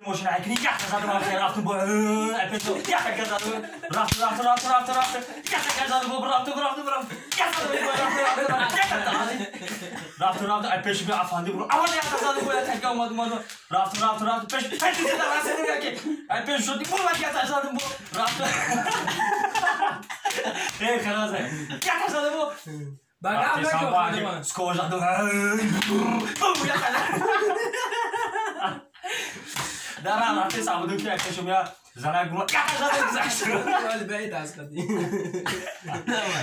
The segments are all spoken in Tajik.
Мошина айкини якта задам, ахи рафтум бо айпешо якта газ задам, рафтум, рафтум, рафтум, рафтум, рафтум, якта газ задам, бо рафтум, рафтум, рафтум, якта задам, бо рафтум, рафтум, рафтум, якта задам, рафтум, рафтум, айпешо би афанди буро аввал якта задам, бо якта омад, омад, рафтум, рафтум, рафтум, пеш пеш задам, расидам яке айпешо шуд, бо якта задам, бо рафтум, э халас, якта задам, бо Багам. Скоро задам, бу якта дарам, рафте сабуду ки айпешо мия занак буро якта задам, гузашт. Вали баид аз қади.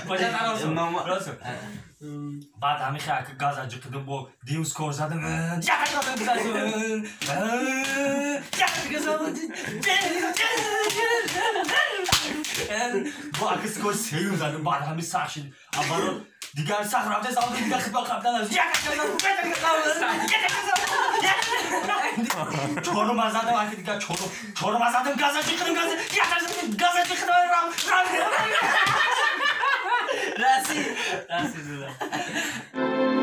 Бача таросу. Баъд ҳамин хе газ аҷиқидим, бо дим скор задам, якта задам, гузашт. Якта задам. Бо аки скор сеюм задам, баъд ҳамин сахт шид. Аввало дигар сахт рафте сабуду, дигар хитба қаблан аз якта задам, якта задам, чорум задам, аки дигар чорум, чорум задам, газ аҷиқидим, газ якта задам, газ аҷиқидим, рам, рам. Расид. Расид.